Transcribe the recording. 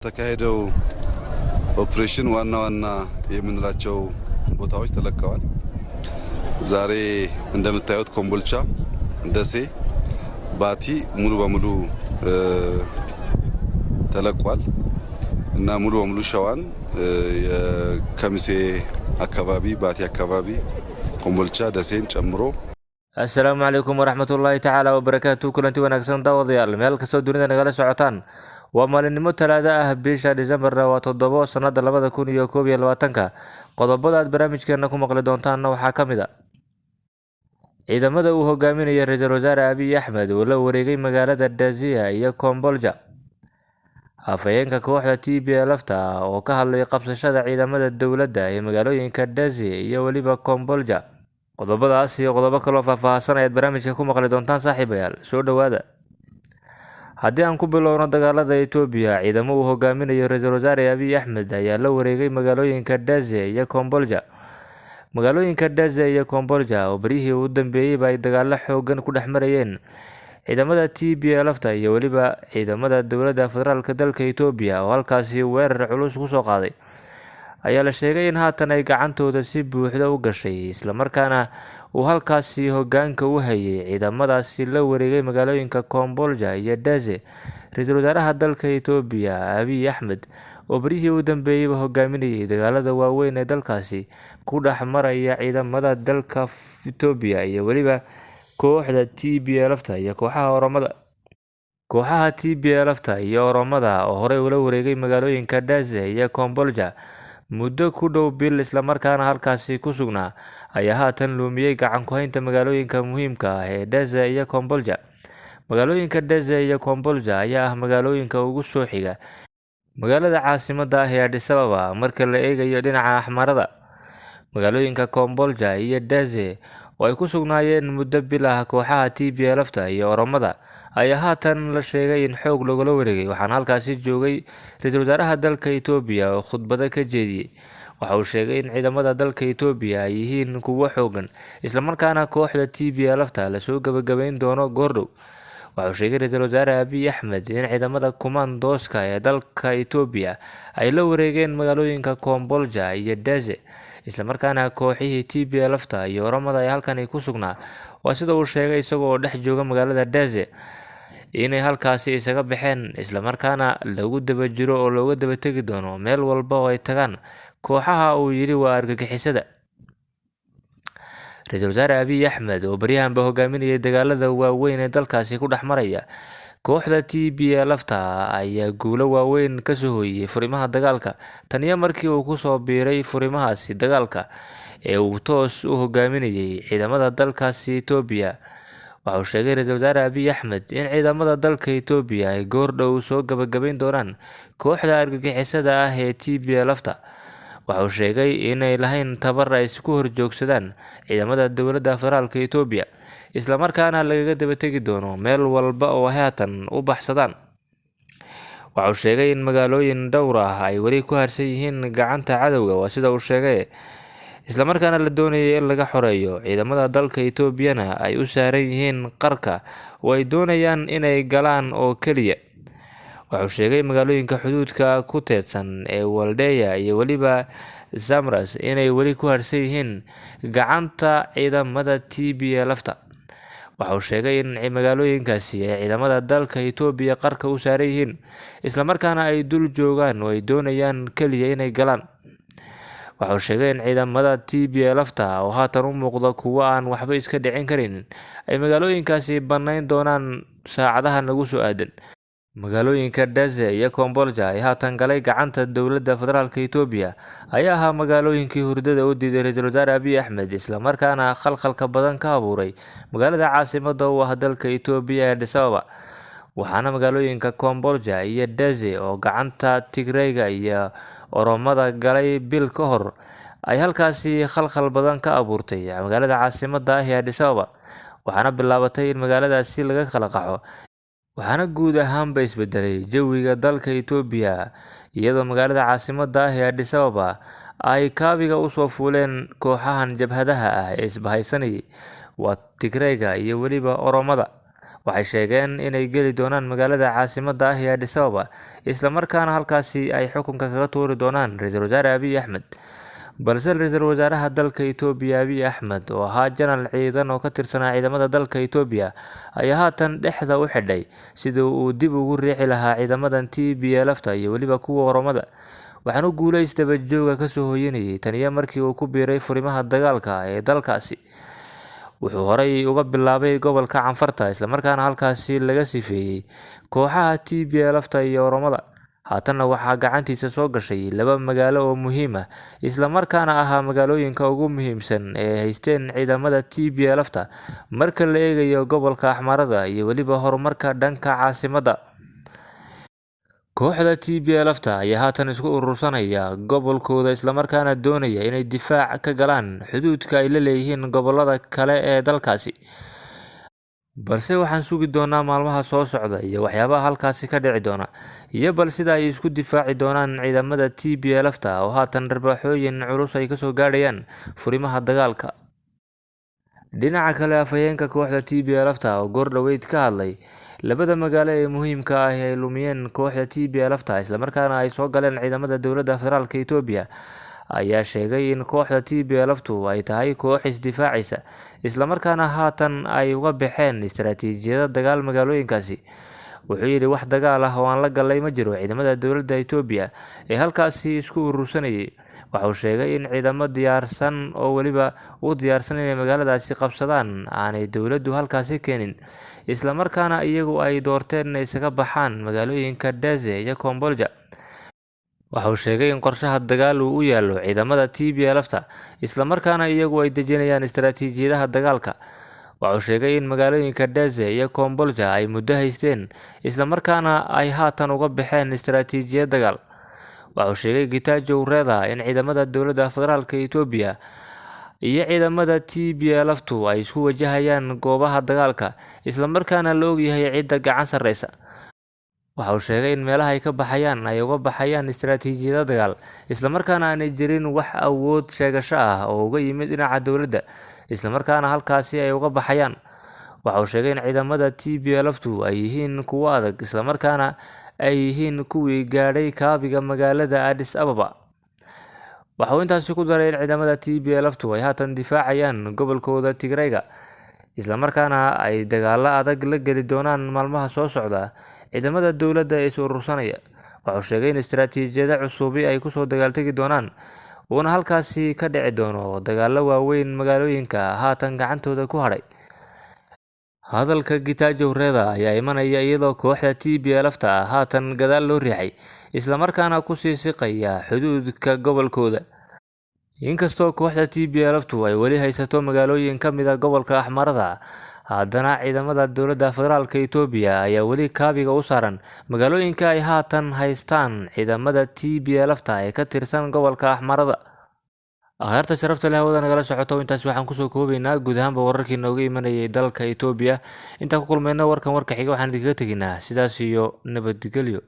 ተካሄደው ኦፕሬሽን ዋና ዋና የምንላቸው ቦታዎች ተለቀዋል። ዛሬ እንደምታዩት ኮምቦልቻ፣ ደሴ፣ ባቲ ሙሉ በሙሉ ተለቋል እና ሙሉ በሙሉ ሸዋን የከሚሴ አካባቢ፣ ባቲ አካባቢ፣ ኮምቦልቻ፣ ደሴን ጨምሮ። Assalaamu calaykum waraxmatullaahi tacaala wabarakaatu. Kulanti wanaagsan daawadayaal, meel kastoo dunida nagala socotaan. Waa maalinimo Talaado ah, bisha Disembarna waa 7, sanada 2021-ka. Qodobada aad barnaamijkeena ku maqli doontaanna waxaa ka mid a ciidamada uu hogaaminaya ra-iisul wasaare Abiy Axmed oo la wareegay magaalada Daziya iyo Kombolja, afhayeenka kooxda TPLF-ta oo ka hadlay qabsashada ciidamada dowladda ee magaalooyinka Dazi iyo weliba Kombolja. Qodobadaas iyo qodobo kaloo faahfaahsan ayaad barnaamijka ku maqli doontaan. Saaxiibayaal, soo dhowaada. Haddii aan ku bilowno dagaalada Itoobiya, ciidamo uu hogaaminayo ra-iisul wasaare Abiy Axmed ayaa la wareegay magaalooyinka Daze iyo Kombolja. Magaalooyinka Daze iyo Kombolja oo beryihii ugu dambeeyeyba ay dagaalo xoogan ku dhex marayeen ciidamada TPLF-ta iyo weliba ciidamada dowladda federaalka dalka Itoobiya oo halkaasi weerar culus kusoo qaaday, ayaa la sheegay in haatan ay gacantooda si buuxda u gashay, islamarkaana uu halkaasi hogaanka u hayay ciidamadaasi la wareegay magaalooyinka Kombolja iyo Daze ra-iisul wasaaraha dalka Itoobiya Abiy Axmed, oo beryihii u dambeeyeyba hogaaminayay dagaalada waaweyn ee dalkaasi ku dhex maraya ciidamada dalka Itoobiya iyo weliba kooxda TPLF-ta iyo kooxaha Oromada. Kooxaha TPLF-ta iyo Oromada oo horey ula wareegay magaalooyinka Daze iyo Kombolja muddo ku dhow bil, islamarkaana halkaasi ku sugnaa, ayaa haatan lumiyey gacan ku haynta magaalooyinka muhiimka ah ee Daze iyo Kombolja. Magaalooyinka Daze iyo Kombolja ayaa ah magaalooyinka ugu soo xiga magaalada caasimadda ah ee Addis Ababa marka la eegayo dhinaca Axmarada. Magaalooyinka Kombolja iyo Daze oo ay ku sugnaayeen muddo bil ah kooxaha TPLF-ta iyo Oromada ayaa haatan la sheegay in xoog lagula wareegay, waxaana halkaasi joogay ra-iisul wasaaraha dalka Itoobiya oo khudbado ka jeediyey. Waxa uu sheegay in ciidamada dalka Itoobiya ay yihiin kuwo xoogan, islamarkaana kooxda TPLF-ta lasoo gabagabayn doono goordhow. Waxa uu sheegay ra-iisul wasaare Abiy Axmed in ciidamada kumaandooska ee dalka Itoobiya ay la wareegeen magaalooyinka Kombolja iyo Daze, islamarkaana kooxihii TPLF-ta iyo Oromada ee halkani ku sugnaa, waa sida uu sheegay isagoo dhex jooga magaalada Daze, inay halkaasi isaga baxeen, islamarkaana lagu daba jiro oo looga daba tegi doono meel walba oo ay tagaan kooxaha uu yidhi waa argagixisada. Ra-iisul wasaare Abiy Axmed oo baryahanba hogaaminayay dagaalada waaweyn ee dalkaasi ku dhex maraya kooxda TPLF-ta ayaa guulo waaweyn kasoo hooyiyey furimaha dagaalka tan iyo markii uu kusoo biiray furimahaasi dagaalka ee uu toos u hogaaminayay ciidamada dalkaasi Itoobiya. Waxa uu sheegay ra-iisul wasaare Abiy Axmed in ciidamada dalka Itoobiya ay goordhow soo gabagabayn doonaan kooxda argagixisada ah ee TPLF-ta. Waxa uu sheegay inay lahayn tabar ay isku horjoogsadaan ciidamada dowladda federaalka Itoobiya, islamarkaana lagaga daba tegi doono meel walba oo ay haatan u baxsadaan. Waxa uu sheegay in magaalooyin dhowr ah ay weli ku harsan yihiin gacanta cadowga, waa sida uu sheegay, islamarkaana la doonayay in laga xoreeyo, ciidamada dalka Itoobiyana ay u saaran yihiin qarka oo ay doonayaan inay galaan oo keliya. Waxa uu sheegay magaalooyinka xuduudka ku teedsan ee Waldeya iyo weliba Zamras inay weli ku harsan yihiin gacanta ciidamada TPLF-ta. Waxa uu sheegay in magaalooyinkaasi ay ciidamada dalka Itoobiya qarka u saaran yihiin, islamarkaana ay dul joogaan oo ay doonayaan keliya inay galaan. Waxa uu sheegay in ciidamada TPLF-ta oo haatan u muuqda kuwo aan waxba iska dhicin karin ay magaalooyinkaasi bannayn doonaan saacadahan lagu soo aadan. Magaalooyinka Daze iyo Kombolja ay haatan galay gacanta dowladda federaalka Itoobiya ayaa ahaa magaalooyinkii hurdada u diiday ra-iisul wasaare Abiy Axmed, islamarkaana khalkhalka badan ka abuuray magaalada caasimadda u ah dalka Itoobiya ee Addis Ababa. Waxaana magaalooyinka Kombolja iyo Daze oo gacanta Tigrayga iyo Oromada galay bil ka hor ay halkaasi khalkhal badan ka abuurtay magaalada caasimadda ah ee Addis Ababa, waxaana bilaabatay in magaaladaasi laga kala qaxo, waxaana guud ahaanba isbedelay jawiga dalka Itoobiya, iyadoo magaalada caasimadda ah ee Addis Ababa ay kaabiga usoo fuuleen kooxahan jabhadaha ah ee isbahaysanayay, waa Tigrayga iyo weliba Oromada. Waxay sheegeen inay geli doonaan magaalada caasimadda ah ee Addis Ababa, isla markaana halkaasi ay xukunka kaga tuuri doonaan Ra'iisul Wasaare Abiy Ahmed. Balse Ra'iisul Wasaaraha dalka Itoobiya Abiy Ahmed, oo ahaa janaal ciidan oo ka tirsanaa ciidamada dalka Itoobiya, ayaa haatan dhexda u xidhay sidii uu dib ugu riixi lahaa ciidamadan TPLF-ta iyo weliba kuwa Oromada. Waxaana guulays daba jooga kasoo hoyanayay tan iyo markii uu ku biiray furimaha dagaalka ee dalkaasi. Wuxuu horay uga bilaabay gobolka Canfarta, isla markaana halkaasi laga sifeeyay kooxaha TPLF-ta iyo Oromada. Haatanna waxaa gacantiisa soo gashay laba magaalo oo muhiim ah, isla markaana ahaa magaalooyinka ugu muhiimsan ee haysteen ciidamada TPLF-ta marka la eegayo gobolka Axmaarada iyo weliba horumarka dhanka caasimadda. Kooxda TPLF-ta ayaa haatan isku urursanaya gobolkooda, isla markaana doonaya inay difaac ka galaan xuduudka ay la leeyihiin gobolada kale ee dalkaasi. Balse waxaan sugi doonaa maalmaha soo socda iyo waxyaabaha halkaasi ka dhici doona, iyo bal sida ay isku difaaci doonaan ciidamada TPLF-ta oo haatan dharbaaxooyin culus ay kasoo gaadhayaan furimaha dagaalka. Dhinaca kale, afhayeenka kooxda TPLF-ta oo goor dhoweyd ka hadlay labada magaalo ee muhiimka ah ee ay lumiyeen kooxda TPLF-ta, isla markaana ay soo galeen ciidamada dowladda federaalka Itoobiya, ayaa sheegay in kooxda TPLF-tu ay tahay koox isdifaacaysa, isla markaana haatan ay uga baxeen istaraatiijiyada dagaal magaalooyinkaasi. Wuxuu yidhi, wax dagaal ah oo aan la galay ma jiro ciidamada dowladda Itoobiya ee halkaasi isku urursanayay. Waxa uu sheegay in ciidamo diyaarsan oo weliba u diyaarsan inay magaaladaasi qabsadaan aanay dowladdu halkaasi keenin, isla markaana iyagu ay doorteen inay isaga baxaan magaalooyinka Dessie iyo Kombolcha. Waxa uu sheegay in qorshaha dagaal uu u yaallo ciidamada TPLF-ta, isla markaana iyagu ay dejinayaan istaraatiijiyadaha dagaalka. Waxa uu sheegay in magaalooyinka Dessie iyo Kombolcha ay muddo haysteen, isla markaana ay haatan uga baxeen istaraatiijiyad dagaal. Waxa uu sheegay Getachew Reda in ciidamada dowladda federaalka Itoobiya iyo ciidamada TPLF-tu ay isku wajahayaan goobaha dagaalka, isla markaana la ogyahay cidda gacan sarreysa. Waxa uu sheegay in meelaha ay ka baxayaan ay uga baxayaan istaraatiijiyada dagaal, isla markaana aanay jirin wax awood sheegasho ah oo uga yimid dhinaca dowladda, isla markaana halkaasi ay uga baxayaan. Waxa uu sheegay in ciidamada TPLF-tu ay yihiin kuwo adag, isla markaana ay yihiin kuwii gaadhay kaabiga magaalada Addis Ababa. Waxa uu intaasi ku daray in ciidamada TPLF-tu ay haatan difaacayaan gobolkooda Tigrayga, isla markaana ay dagaalo adag la geli doonaan maalmaha soo socda ciidamada dowladda ee is urursanaya. Waxa uu sheegay in istaraatiijiyada cusubi ay kusoo dagaaltegi doonaan, uuna halkaasi ka dhici doono dagaallo waaweyn magaalooyinka haatan gacantooda ku hadhay. Hadalka Getachew Reda ayaa imanaya iyadoo kooxda TPLF-ta haatan gadaal loo riixay, isla markaana kusii siqaya xuduudka gobolkooda. Inkastoo kooxda TPLF-tu ay weli haysato magaalooyin ka mid ah gobolka Axmaarada, haddana ciidamada dowladda federaalka Itoobiya ayaa weli kaabiga u saaran magaalooyinka ay haatan haystaan ciidamada TPLF-ta ee ka tirsan gobolka Axmaarada. Akhyaarta sharafta leh hawada nagala socoto, intaas waxaan kusoo koobaynaa guud ahaanba wararkii nooga imanayay dalka Itoobiya. Intaan ku kulmayno warkan warka xiga, waxaan idinkaga tegaynaa sidaas iyo nabadgelyo.